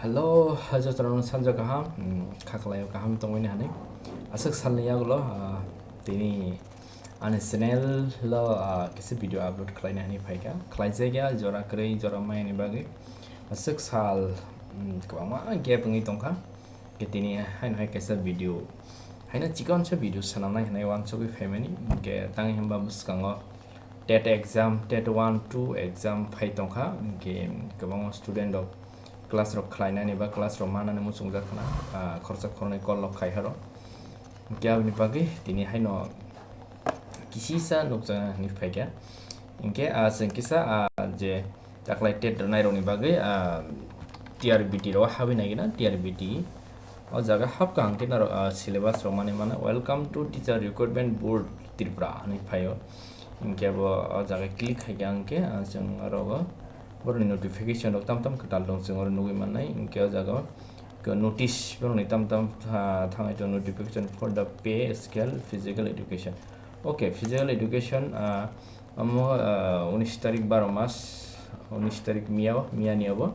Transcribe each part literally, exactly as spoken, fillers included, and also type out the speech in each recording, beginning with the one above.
Hello, jotono sanjak kaham, mm, khaklai o kaham tongmani hani. Aswk salni yagulo, ah, tini ani channel o, ah, kisa video upload khlaina hani phaikha. Khlaijak ya jora kwrwi, jora maya ni bagwi. Aswk sal, mm, kwbangma gap wngwi tongkha. Ke tini haino hai kaisa video, haino chikonsa video swnamnai hinwi uansugwi phaimani. Ke tang himba bwskango TET exam, TET one, two exam phai tongkha, hwnkhe kwbangma student rok class rok khlainani ba class rok manani muchungjak khna, ah, khoroksa khoroknwi call rok khai horo. Hwnkhe aboni bagwi tini haino kisisa nukjakna hinwi phaikha. Hwnkhe, ah, chwng kisa, ah, je taklai TET rwnairokni bagwi, ah, T R B T rok habwi naigina, T R B T. O jaga hapkha hwnkhe norok, ah, syllabus rok manwi mano, "Welcome to Teacher Recruitment Board Tripura" hinwi phaio. Hwnkhe bo o jaga click khaikha hwnkhe, ah, chwng oro o borokni notification rok tam tam kwtal dong, chwng oro nugwi mannai. Hwnkhe o jaga o notice borokni tam tam, ah, thangwi tongo, "Notification for the pay scale physical education." Okay, physical education, ah, omo, ah, unis tarik baro mas, unis tarik miya o, miya ni obo.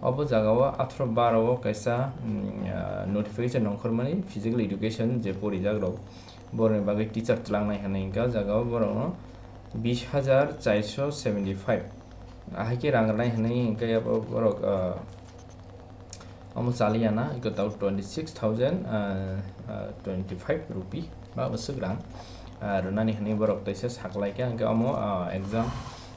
Obo jaga o atharo baro o kaisa, mm, ah, notification nongkhormani physical education je porijak rok, borokni bagwi teacher twlangnai hinwi hwnkhe o jaga o borokno bis hajar charsho seventy five ahai khe rang rwnai hinwi hwnkhe abo borok, ah, omo chaliya na, iko tau twenty six thousand, ah, ah, twenty five rupee ba bwswk rang, ah, rwnani hinwi borok teisa saklaikha, hwnkhe omo, ah, exam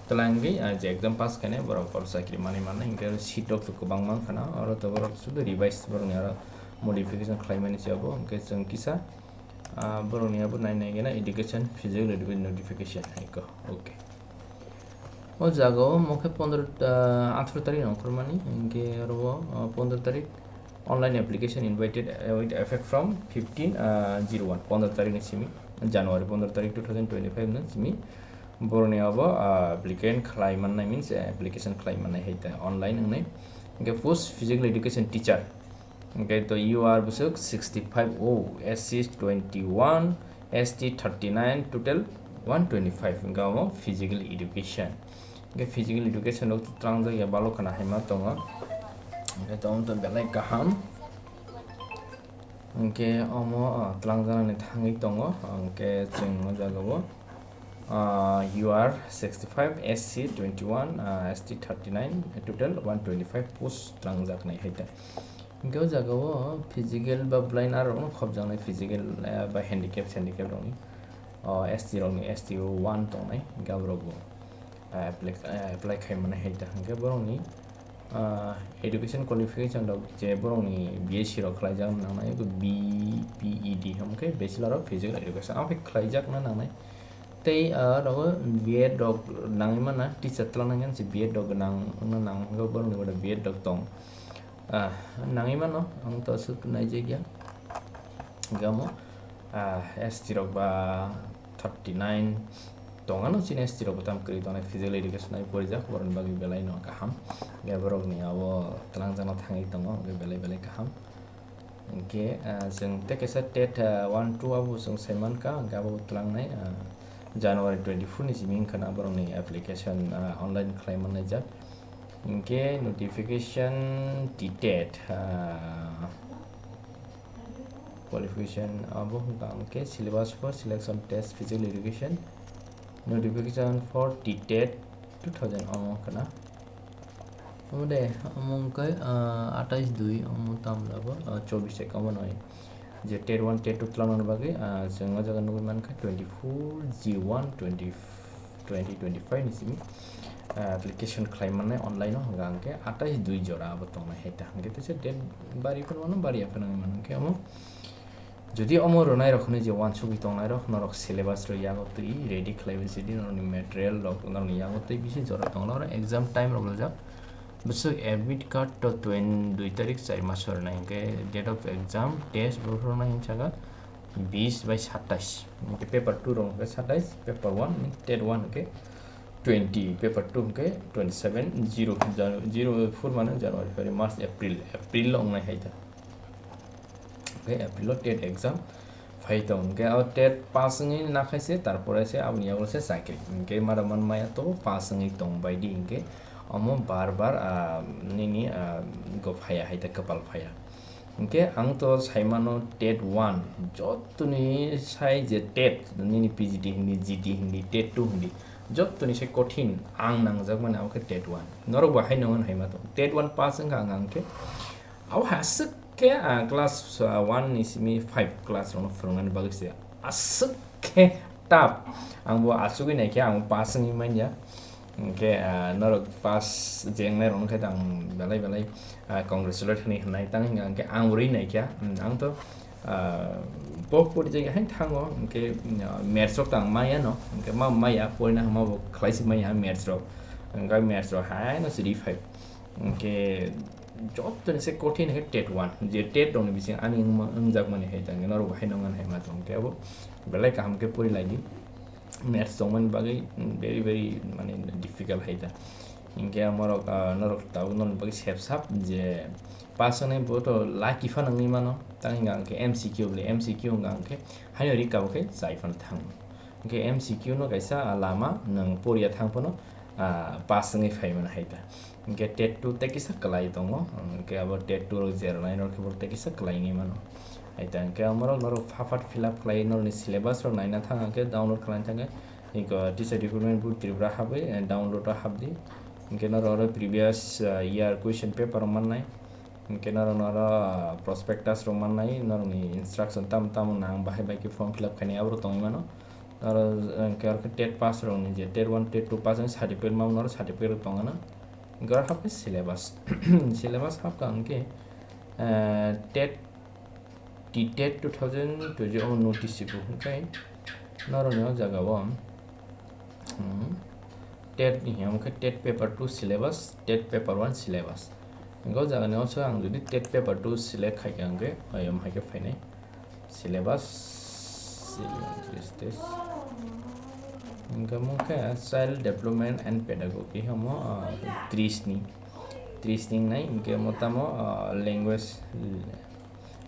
twlangwi, ah, je exam pass khainai borok oro chakri manwi mannai, hwnkhe seat rok kwbangma wngkha na, oro to borok sudu revise borokni oro modification khlaimani se obo, hwnkhe chwng kisa, ah, borokni abo nai nai gana education physical education notification hai ko, okay. O jaga o omo khe pondro, ah, atharo tarik nongkhormani, hwnkhe oro o, ah, pondro tarik online application invited, ah, with effect from fifteen, ah, zero one, pondro tarik ni simi, January pondro tarik two thousand twenty five ni simi. Borokni abo, ah, applicant khlai mannai means, eh, application khlai mannai hai ta online wngnai. Hwnkhe post physical education teacher. Hwnkhe to U R bwswk sixty five o, S C twenty one, S T thirty nine, total one twenty five. Hwnkhe omo physical education. Hwnkhe physical education rok twlangjak ya balok khna hai ma tongo. Hwnkhe to omo to belai kaham. Hwnkhe omo, ah, twlangjaknani thangwi tongo. Hwnkhe chwng o jaga o, ah, U R sixty five, S C twenty one, ah, S T thirty nine, total one twenty five post twlangjaknai hai ta. Hwnkhe o jaga o physical ba blind arokno khopjaknai physical, eh, ba handicap, handicap rokni, o S T rokni S T one tongnai, hwnkhe aborok bo, eh, apply, eh, apply khai mannai hai ta. Hwnkhe borokni, ah, education qualification rok je borokni B S C rok khlaijak nangnai, B P E D hwnkhe Bachelor of Physical Education, abo hai khlaijakna nangnai. Tei, ah, rogo B Ed rok nangwi mano, teacher twlang nangya se B Ed rok nang, wngna nang, hwnkhe borokni uaida B Ed rok tong. Ah, nangwi mano, ang to aswk naijak ya. Hwnkhe omo, ah, S T rok ba thirty nine tongano, chini S T rok bo tam kwrwi tongnai, physical education ai porijak, borokni bagwi belai no kaham. Hwnkhe borokni abo twlangjakna thangwi tongo, hwnkhe belai belai kaham. Hwnkhe, ah, chwng tei kaisa TET, ah, one two abo chwng sai mankha, hwnkhe abo twlangnai, ah, January twenty four ni simi wngkha na borokni application, ah, online khlai manlaijak. Hwnkhe notification TET, ah, qualification abo wngkha, hwnkhe syllabus for selection test physical education, notification for TET two thousand omo wngkha na. Omo de, omo wngkha, ah, atais dui, omo tamla bo, ah, chobis ekha omo noi. Je TET one, TET two twlangnani bagwi, ah, chwng o jaga nugwi mankha twenty four zero one twenty, twenty twenty five ni simi, ah, application khlai mannai online o, hwnkha hwnkhe atais dui jora abo tongnai hai ta. Hwnkhe teisa date bari phano mano, bari ya phano mano, hwnkhe omo Jodi omo rwnairok hwnwi je uansugwi tongnairok, norok syllabus rok yago twi ready khlaiwi sidi, norokni material rok norokni yago twi bisi jora tongo, norok exam time rok rijak. Bwswk admit card to twen-, dui tarik char maso rwnai, hwnkhe date of exam, test bo rwnai hwnwi saka bis bai satais. Hwnkhe paper two rok hwnkhe satais, paper one, TET one hwnkhe twenty, paper two hwnkhe twenty seven, zero, Janu-, zero four mane January, February, March, April, April o wngnai hai ta. Hwnkhe April o TET exam phai tong, hwnkhe o TET pass wngwi nakhai se, tarpore se aboni yago se chakri. Hwnkhe maro man maya to pass wngwi tong bai di, hwnkhe omo bar bar, ah, nini, ah, ko phaiya, hai ta kwpal phaiya. Hinkhe ang to saimano TET one, jotoni sai je TET, nini PGT hindi, GT hindi, TET two hindi, jotoni sai kothin ang nangjakmani abo khe TET one. Norok bo hai nongo hai ma tong. TET one pass wngkha ang, ang khe abo hai aswk khe, ah, class, ah, one ni simi five class rokno phwrwngnani bagwi se aswk khe tough. Ang bo achugwi naikhe ang pass wngwi manya. Hinkhe, ah, norok pass je wngnai rokno khe ang belai belai, ah, congratulate hinwi hwnai. Tang hinkhe ang rwi naikha. Hmm, ang to, ah, bo pori jagwi haino thango. Hinkhe, ah, maths rok to ang maya no. Hinkhe ma maya, porina hwnma bo khlai se maya maths rok. Hinkhe maths rok haino siri phai. Hinkhe jotoni se kothin khe TET one. Je TET rokni bising ani wngma-, wngjakmani hai tang norok bo haino wngmani hai ma tong. Hinkhe abo belai kaham khe pori lai di. Maths tongmani bagwi very, very, mane, difficult hai ta. Hinkhe amorok, ah, norok tabuk norokni bagwi sep sap je pass wngnai bo to lucky phano wngwi mano. Tang hinkha hinkhe MCQ bole, MCQ wngkha hinkhe haino rika bo khe chai phano thango. Hinkhe MCQ no kaisa, ah, lama nwng poriya thang phano, ah, pass wngwi phai mano hai ta. Hinkhe TET two tei kisa kwlai tongo, hinkhe abo TET two rok je rwnai rok khe bo tei kisa kwlai wngwi mano. Hai ta hinkhe amorok norok pha phat fill up khlai norokni syllabus rok naina thang hinkhe download khlaina thang khe, iko teacher recruitment board Tripura habwi, eh, download o habdi. Hinkhe norok oro previous, ah, year question paper rok mannai. Hinkhe norok oro, ah, prospectus rok mannai, norokni instruction tamo tamo nang bahai bai khe form fill up khainai abo rok tongwi mano. Oro, eh, hinkhe oro khe TET pass rokni je TET one, TET two pass ni certificate ma oro certificate rok tongmano. Hinkhe oro hapkhe syllabus. Syllabus hapkha hinkhe, eh, TET, TTET two thousand twenty o notice bo hinkhe norokni o jaga o, hmm, TET ni hinkhe TET paper two syllabus, TET paper one syllabus. Hinkhe o jaga ni o se ang jodi TET paper two select khaikha hinkhe, ayam hai khe phainai. Syllabus, syllabus test. Hinkhe mungkhe child development and pedagogy hamo, ah, tris ni, tris ni nai, hinkhe mo tamo, ah, language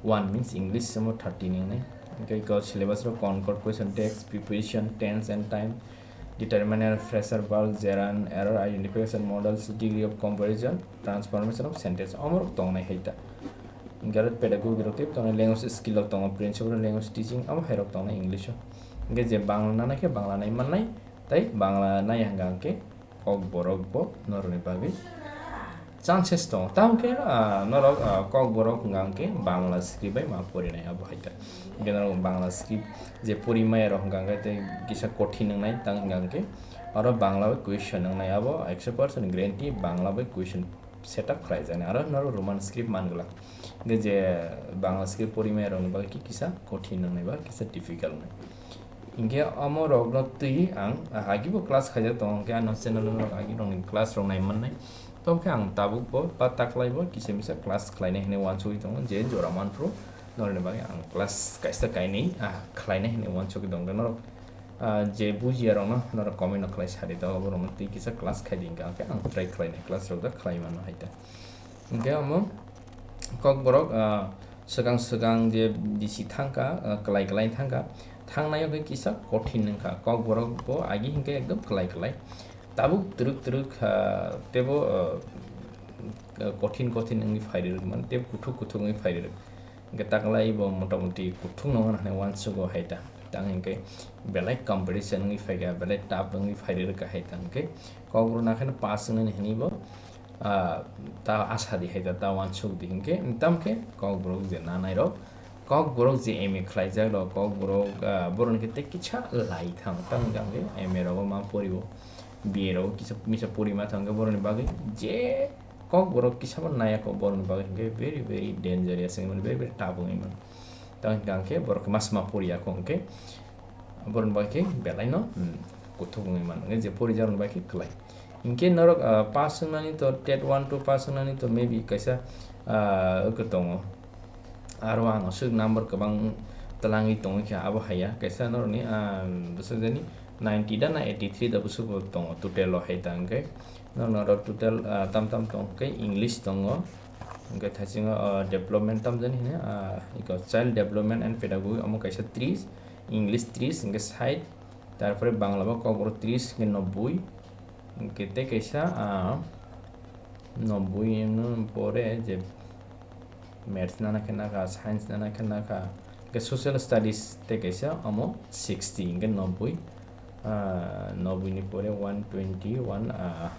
one means English hamo thirty ni nai. Hinkhe iko syllabus rok concord, question text, preposition, tense and time, determiner, phrasal verb, gerund, error identification models, degree of comparison, transformation of sentence, omorok tongnai hai ta. Hinkhe aro pedagogy rok tei tongnai, language skill rok tongo, principle of language teaching, amo hai rok tongnai English o. Hinkhe je Bangla nanai khe Bangla nai mannai, tei Bangla nai hwnkha hinkhe Kokborok bo norokni bagwi chances tongo. Tamo khe, ah, norok, ah, Kokborok hwnkha hinkhe Bangla script bai ma porinai abo hai ta. Hinkhe norok Bangla script je pori maya rok hwnkha hinkhe tei kisa kothin wngnai tang hwnkha hinkhe oro Bangla bai question wngnai abo ekso percent guarantee Bangla bai question setup khlaijaknai, aro norok Roman script man glak. Hinkhe je Bangla script pori maya rokni bagwi ki-, kisa kothin wngnai ba kisa difficult wngnai. Hinkhe omo rokno twi ang agibo class khaijak tongo, hinkhe ano channel o norok agi rokni class rok nai mannai. Tamo khe ang tabuk bo ba taklai bo kisa misa class khlainai hinwi uansugwi tongo, je jora manphru norokni bagwi ang class kaisa kainwi, ah, khlainai hinwi uansugwi tongo norok. Ah, je bujiya rokno norok comment no khlai sadi, to borokno twi kisa class khai di, hinkhe ang try khlainai, class rok da khlai mano hai ta. Hinkhe omo Kokborok, ah, swkang swkang je bisi thangkha, ah, kwlai kwlai thangkha, thangnai o khe kisa kothin wngkha, Kokborok bo agi hinkhe ekdom kwlai kwlai, tabuk twrwk twrwk, ah, teibo, ah, kothin kothin wngwi phai rwrwk, mane teibo kuthuk kuthuk wngwi phai rwrwk. Hinkhe taklai bo motamoti kuthukno wngna hinwi uansugo hai ta. Tang hinkhe belai competition wngwi phaikha, belai tough wngwi phai rwkha hai ta. Hinkhe Kokborok nakheno pass wngnani hinwi bo, ah, ta asa di hai ta, ta uansuk di. Hinkhe tamkhe Kokborok je nanai rok, Kokborok je M A khlaijak rok, Kokborok, ah, borokni khe tei kisa lai thang. Tamo hinkhe M A rogo ma poribo, B A rogo kisa misa pori ma thang, hinkhe borokni bagwi je Kokborok kisa bo naya kok, borokni bagwi hinkhe very, very dangerous wngwi mano, very, very tough wngwi mano. Tamo hinkhe borok khe ma sma poriya kok hinkhe borokni bagwi khe belai no, hmm, kuthuk wngwi mano, hinkhe je porijakrokni bagwi khe kwlai. Hinkhe norok, ah, pass wngnani to, TET one two pass wngnani to maybe kaisa, ah, oko tongo. Aro ang aswk number kwbang twlangwi tongwi kha, abo haiya. Kaisa norokni, ah, bwswk jani ninety da na eighty three da bwswk bo tongo total o hai ta, hinkhe norok oro total, ah, tam tam tong khe English tongo, hinkhe thaisingo, ah, development tam jani hino, ah, iko child development and pedagogy omo kaisa tris, English tris, hinkhe sait, tarpore Bangla bo Kokborok tris, hinkhe nobboi, hinkhe tei kaisa, ah, Noboi ni pore je maths nana khe nakha, science nana khe nakha, hwnkhe social studies tei kaisa omo sixty, hwnkhe noboi, ah, noboi ni pore one twenty, one, ah,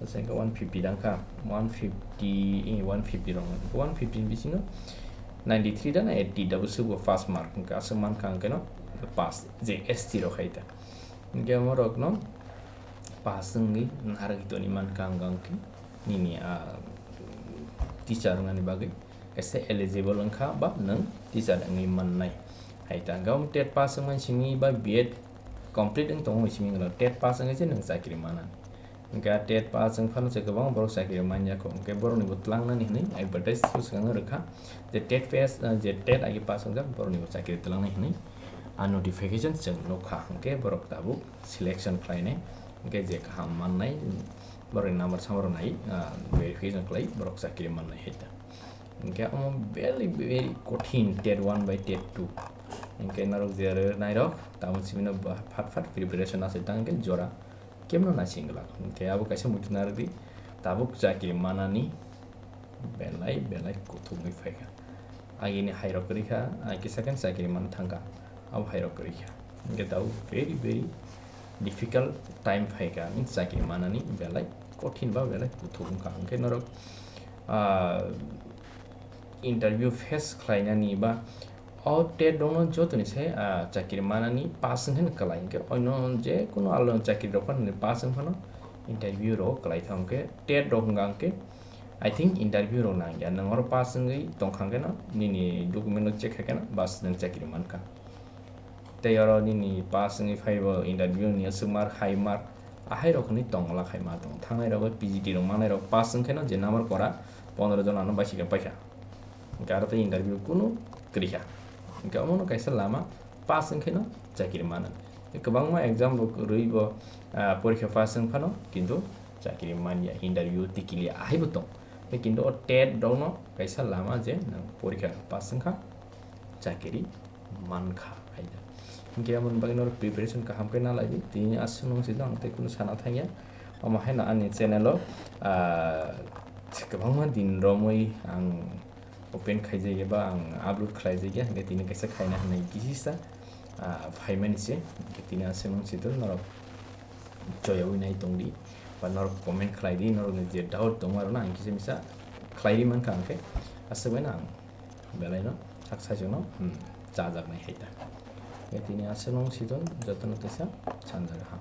hwnkhe one fifty dangkha, one fifty, eh, one fifty rok, one fifty ni bisingo ninety three da na eighty da bwswk bo pass mark hwnkhe aswk mankha, hwnkhe no pass je S T rok hai ta. Hwnkhe omo rokno pass wngwi narwgwi toni mankha ang, ang khe nini, ah, teacher wngnani bagwi kaisa eligible wngkha ba nwng teacher wngwi mannai hai ta. Hwnkhe omo TET pass wngmani simi ba B Ed complete wng tongmani simi wngkha TET pass wngwi se nwng chakri manani. Hwnkhe a TET pass wng phano se kwbang borok chakri manya kho. Hwnkhe borokni bo tlangnani hwnwi advertise swkang rwkha je TET pass, ah, je TET agi pass wngjak borokni bo chakri tlangnai hwnwi a notification chwng nukha. Hwnkhe borok tabuk selection khlainai, hwnkhe je kaham mannai, borokni number samaro nai, ah, verification khlai, borok chakri mannai hai ta. Hwnkhe omo very, very kothin TET one bai TET two. Hwnkhe norok je aro nairok, tamo simi no ba phat phat preparation asai ta hwnkhe jora kemno naising glak. Hwnkhe abo kaisa muitu narwkdi, tabuk chakri manani belai, belai kuthumwi phaikha. Agini hairok kwrwi kha, ai kisa khe chakri man thangkha, abo hairok kwrwi kha. Hwnkhe tabuk very, very difficult time phaikha, chakri manani belai kothin ba belai kuthum wngkha. Hwnkhe norok, ah, interview face khlainani ba o TET rokno jotoni se, ah, chakri manani pass wngkhe kwlai, hwnkhe oino je kono aloni chakri rok phano pass wngphano interview rok kwlai thang khe TET rok wngkha hwnkhe I think interview rok nangya, nwng oro pass wngwi tongkha hwnkhe no nini document rok check khai khe no bas nwng chakri mankha. Tei oro nini pass wngwi phaibo interview ni aswk mark, high mark, ahai rok hwnwi tongla khai ma tong. Thangnai rok bai P G T rok manai rok pass wngkhe no je number kora pondro jona no baisika paikha. Hwnkhe aro tei interview kunu kwrwi kha. Hwnkhe omo no kaisa lama pass wngkhe no chakri mano. Kwbangma exam bo kwrwi bo, ah, porikha pass wng phano kintu chakri manya, interview tikili ahai bo tong. Tei kintu o TET rok no kaisa lama je nwng porikha pass wngkha chakri mankha hai da. Hwnkhe aboni bagwi norok preparation kaham khe nalai di. Tini aswk nung sijak ang tei kunu sana thangya. Omo haino ani channel o, ah, kwbangma din romwi ang open khaijak ya ba ang upload khlaijak ya, hwnkhe tini kaisa khaina hinwi kisisa, ah, phaimani se. Hwnkhe tini aswk nung sijak norok joyawi nai tongdi ba norok comment khlai di, norokni je doubt tongma rokno ang kisa misa khlai ri mankha, hwnkhe aswk baino ang belai no sak saichung no, hmm, chajaknai hai ta. Hwnkhe tini aswk nung sijak jotono teisa sanjak ha.